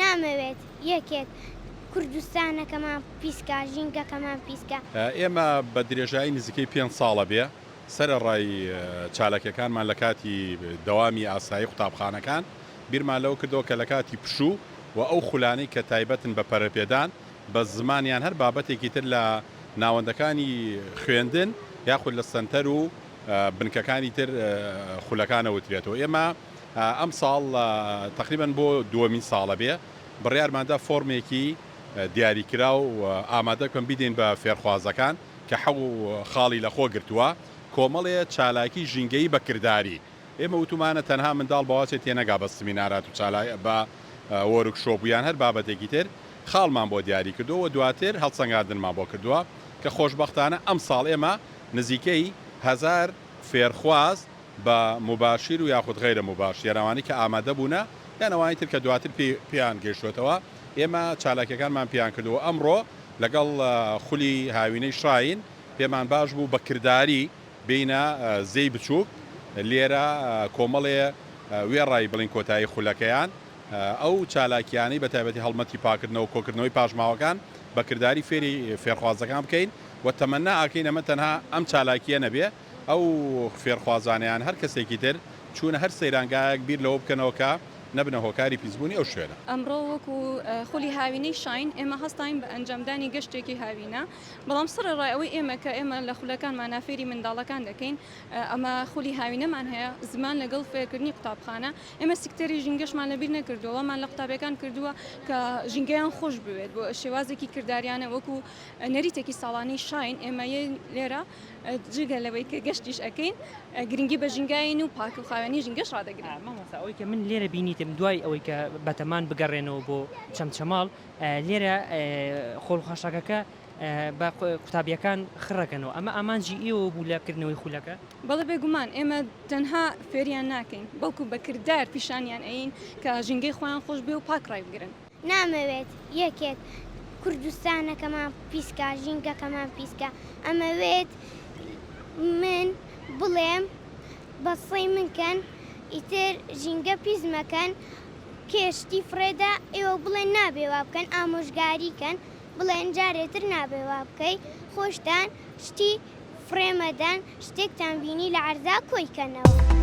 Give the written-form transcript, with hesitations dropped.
نامەوێت یەکێک کوردستانەکەمان پیس کا، ژینگەکەمان پیس کا. ئێمە بە درێژایی نزیکەی پێنج ساڵە بێ سەرەڕای چالاکیەکانمان لە کاتی دەوامی ئاسایی قوتابخانەکان، بیرمان لەوە کردەوە کە لە کاتی پشوو و ئەو خولانەی کە تایبەتن بە پەرەپێدان بە زمان یان هەر بابەتێکی تر لە ناوەندەکانی خوێندن یاخود لە سەنتەر و بنکەکانی تر خولەکان ئەوترێتەوە. ئێمە ئەمساڵ تەقریبەن بۆ دووەمین ساڵە بێ بڕیارماندا فۆرمێکی دیاریکراو ئامادە بکەن بیدەین بە فێرخوازەکان کە حەو خاڵی لەخۆ گرتووە کۆمەڵێ چالاکی ژینگەیی بە کرداری ئێمە وتومانە تەنها منداڵ بەواچێ تێنەگا بە سمینارات و چالا بە وۆرک شۆپ و یان هەر بابەتێکی تر خاڵمان بۆ دیاری کردووە و دواتر هەڵسەنگاندنمان بۆ کردووە کە خۆشبەختانە ئەمساڵ ئێمە نزیکەی هەزار فێرخواز بە موباشیر و یاخود غەیرە موباشیر یان ئەوانەی کە ئامادە بوونە یان ئەوانی تر کە دواتر پێیان گەیشتۆتەوە ئێمە چالاکیەکانمان پێیان کردووە ئەمڕۆ لەگەڵ خولی هاوینەی شاین پێمان باش بوو بە کرداری بێینە زێی بچووک لێرە کۆمەڵێ وێڕای بڵین کۆتایی خولەکەیان ئەو چالاکیانەی بە تایبەتی هەڵمەتی پاکردنەوە کۆکردنەوەی پاشماوەکان بە کرداری فێری فێرخوازەکان بکەین و تەمەنا ئەکەین ئەمە تەنها ئەم چالاکیە نەبێ ئەو فێرخوازانە یان هەر کەسێکی تر چوونە هەر سەیرانگایەک بیر لەوە بکەنەوە کە نەبنە هۆکاری پیسبوونی ئەو شوێنە. ئەمڕۆ وەکو خولی هاوینەی شاین ئێمە هەستاین بە ئەنجامدانی گەشتێکی هاوینە، بەڵام سەرەڕای ئەوەی ئێمە کە ئێمە لە خولەکانمانا فێری منداڵەکان دەکەین ئەمە خولی هاوینەمان هەیە زمان لەگەڵ فێرکردنی قوتابخانە ئێمە سیکتەری ژینگەشمان لەبیر نەکردووە وامان لە قوتابیەکان کردووە کە ژینگەیان خۆش بوێت بۆ شێوازێکی کرداریانە وەکو نەریتێکی ساڵانەی شاین ئێمە لێرە جگە لەوەی کە گەشتیش ئەکەین گرنگی بە ژینگاین و پاک و خاوێنی ژینگەش ڕادەگرین. مامۆستا ئەوەی کە من لێرە بینیتم دوای ئەوەی کە بەتەمان بگەڕێنەوە بۆ چەمچەماڵ لێرە خۆڵ و خاشاکەکە بە قوتابیەکان خڕەکەنەوە ئەمە ئامانجی ئێوە بوو لە کردنەوەی خولەکە؟ بەڵێ بێگومان ئێمە تەنها فێریان ناکەین بەڵکو بە کردار پیشانیان ئەیین کە ژینگەی خۆیان خۆش بێ و پاک ڕایبگرن. نامەوێت یەکێک کوردستانەکەمان پیس کا، ژینگەکەمان پیس کا، ئەمەوێت من بڵێم بەسەی من کەن ئیتر ژینگە پیس مەکەن، کێ شتی فڕێدا ئێوە بڵێن نابێ وا بکەن، ئامۆژگاری کەن بڵێن جارێ تر نابێ وا بکەی، خۆشتان شتی فڕێ مەدەن، شتێکتان بینی لە عەرزا کۆی کەنەوە.